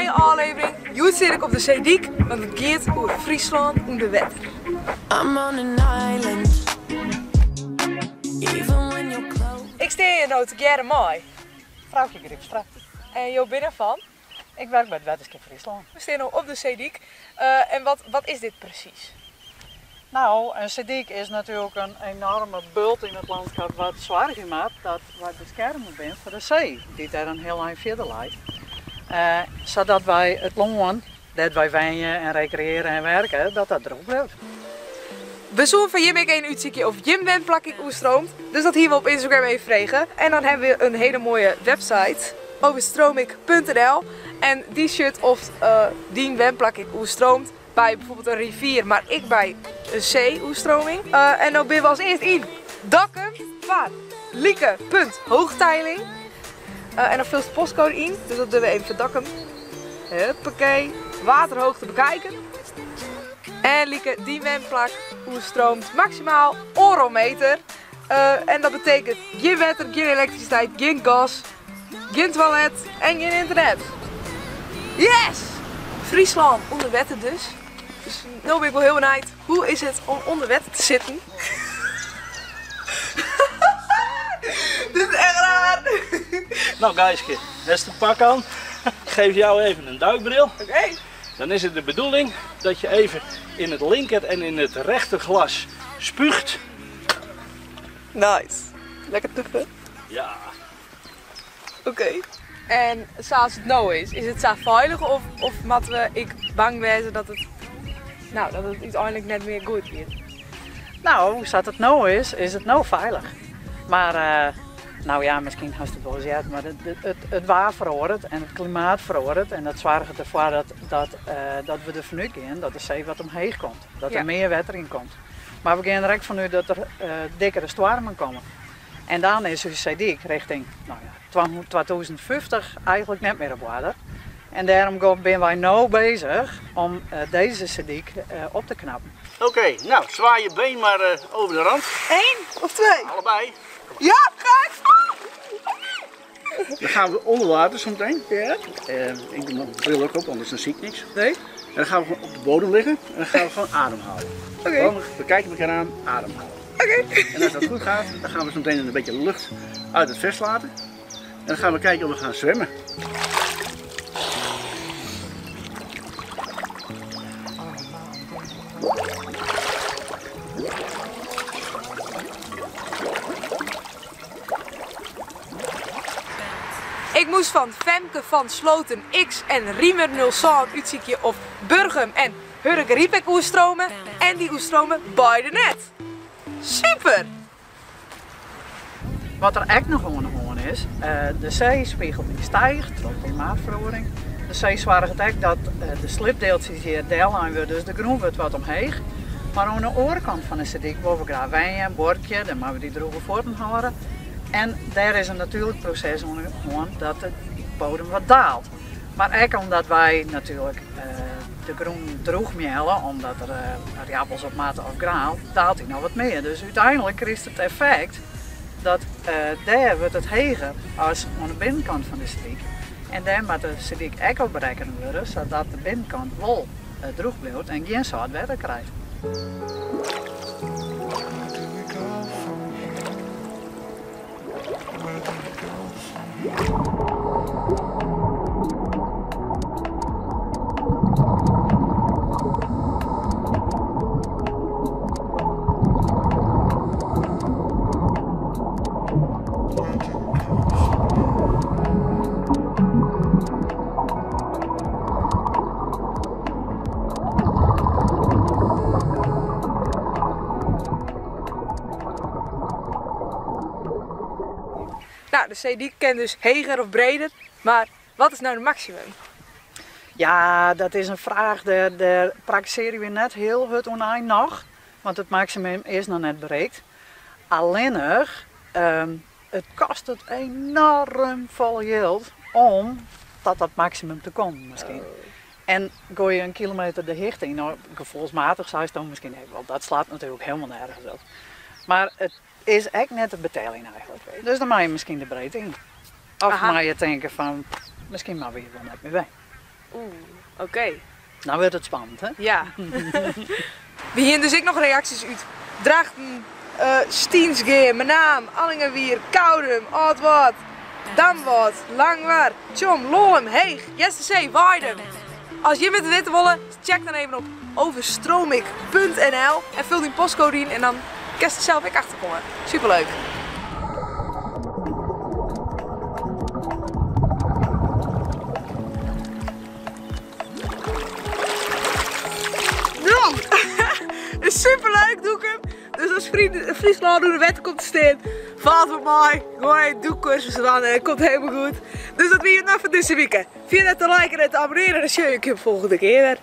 nije ôflevering. Hjoed sit ik op de seedyk, want it giet oer Fryslân ûnder wetter. I'm on an island. Even when you're close. Ik stean hjir no tegearre mei Froukje Grypstra. En jo binne fan? Ik werk by it Wetterskip Fryslân. We stean no op de seedyk. En wat is dit presys? No, in seedyk is natuerlik in enoarme bult yn it lânskip wat soargje moat dat wy beskerme binne foar de see, dy't dêr in hiel ein fierder leit. Sadat wy it lân dêr't wy wenje en rekreëarje en werke, dat dat droech bliuwt. We soene foar jim ek even útsykje oft jim wenplak ek oerstreamt. Dus dat hiene we op Instagram even frege. En dan hawwe we in hiele moaie website, overstroomik.nl. En dy sjocht oft dyn wenplak ek oerstreamt by bijvoorbeeld in rivier, mar ek by in see-oerstreaming. En no binne we as earst yn Dokkum foar Lieke punt Hoogteiling. En dan fulst de postcode yn, dus dat dogge we even foar Dokkum. Huppakee, waterhoogte bekijken. En Lieke, dyn wenplak oerstreamt maksimaal oardel meter. En dat betekent gjin wetter, gjin elektrisiteit, gjin gas, gjin toilet en gjin ynternet. Yes! Fryslân ûnder wetter dus. Dus no bin ik wol hiel benijd, hoe is it om ûnder wetter te sitten? Dit is echt raar! No Geiske, hast in pak oan. Ik geef jou even in duikbril. Oké. Dan is it de bedoeling dat je even yn it linker en yn it rechter glas spuucht. Nice. Lekker tuffe. Ja. Oké. En sa as it no is, is it sa feilich of, of moatte we ek bang wêze dat it, no, dat it úteinlik net mear goed giet? No, sa't it no is, is it no feilich. Mar no ja, miskien hast it wolris heard, mar it waar feroaret en it klimaat feroaret en dat soarget derfoar dat we derfan útgean dat de see wat omheech komt, dat der mear wetter yn komt. Mar we gean der ek fan út dat der dikkere stoarmen komme. En dan is ús seedyk richting, no ja, 2050 eigentlik net mear op oarder. En dêrom binne wy no bezich om dizze seedyk op te knappen. Oké, no, swaai je been mar over de rand. Eén of twee? Allebei. Ja, ga ik! Dan gaan we onder water zometeen. Ja. Ik doe mijn bril ook op, anders dan zie ik niks. Nee. En dan gaan we gewoon op de bodem liggen en dan gaan we gewoon ademhalen. Oké. Gewoon, we kijken elkaar aan, ademhalen. Oké. En als dat goed gaat, dan gaan we zo meteen een beetje lucht uit het vest laten. En dan gaan we kijken of we gaan zwemmen. Ik moest fan Femke van Sloten X en Riemer nul sân útsykje oft Burgum en Hurdegaryp ek oerstrome en dy oerstrome beide net. Super! Wat der ek noch oan de hân is, de seespegel dy stiicht troch klimaatferoaring. De see soarget ek dat de slibdeeltsjes hjir dellein wurde, dus de grûn wurdt wat omheech. Mar oan de oare kant fan de seedyk wolle we graach wenje en buorkje, dêr moatte we dy drûge fuotten hâlde. En dêr is in natuerlik proses oan de hân dat de bodem wat daalt. Mar ek omdat wy natuerlik de grûn drûch mealle, omdat der ierdappels op moatte of graan, daalt dy noch wat mear. Dus úteinlik krijst it effekt dat dêr wurdt it heger as oan de binnenkant fan de seedyk. En dêr moat de seedyk ek op berekkene wurde, sadat de binnenkant wol drûch bliuwt en gjin sâlt wetter krijt. No, de seedyk kin dus heger of breder, mar wat is no de maksimum? Ja, dat is in fraach, dêr praktisearje we net hiel hurd oan noch, want it maksimum is noch net berikt. Allinnich, it kostet enoarm folle jild om ta dat maksimum te kommen miskien. En goai je in kilometer de hichte yn, no gefoelsmatich seist dan miskien ek wol, dat slacht natuerlik hielendal nergens op. Mar it is ek net te beteljen eigentlik. Dus dan moatte je miskien de breedte yn. Of moatte je tinke fan, miskien moatte we hjir wol net mear wenje. Oeh, oké. No wurdt it spannend, hè? Ja. We hiene dus ek noch reaksjes út Drachten, Stynsgea, Menaam, Allingawier, Koudum, Aldwâld, Damwâld, Langwar, Tsjom, Lollum, Heech, Eastersee, Weidum. As jim it witte wolle, check dan even op overstroomik.nl en ful dyn postcode yn en dan kinst der sels ek achter komme. Superleuk! Dan! Superleuk dûken! Dus as Fryslân ûnder wetter komt te stean, falt wat mei. Gewoan even dûkkursus dwaan en it komt helemaal goed. Dus dat wie it noch foar dizze wike. Ferjit net te liken en te abonnearjen en dan sjoch ik je de folgjende kear wer.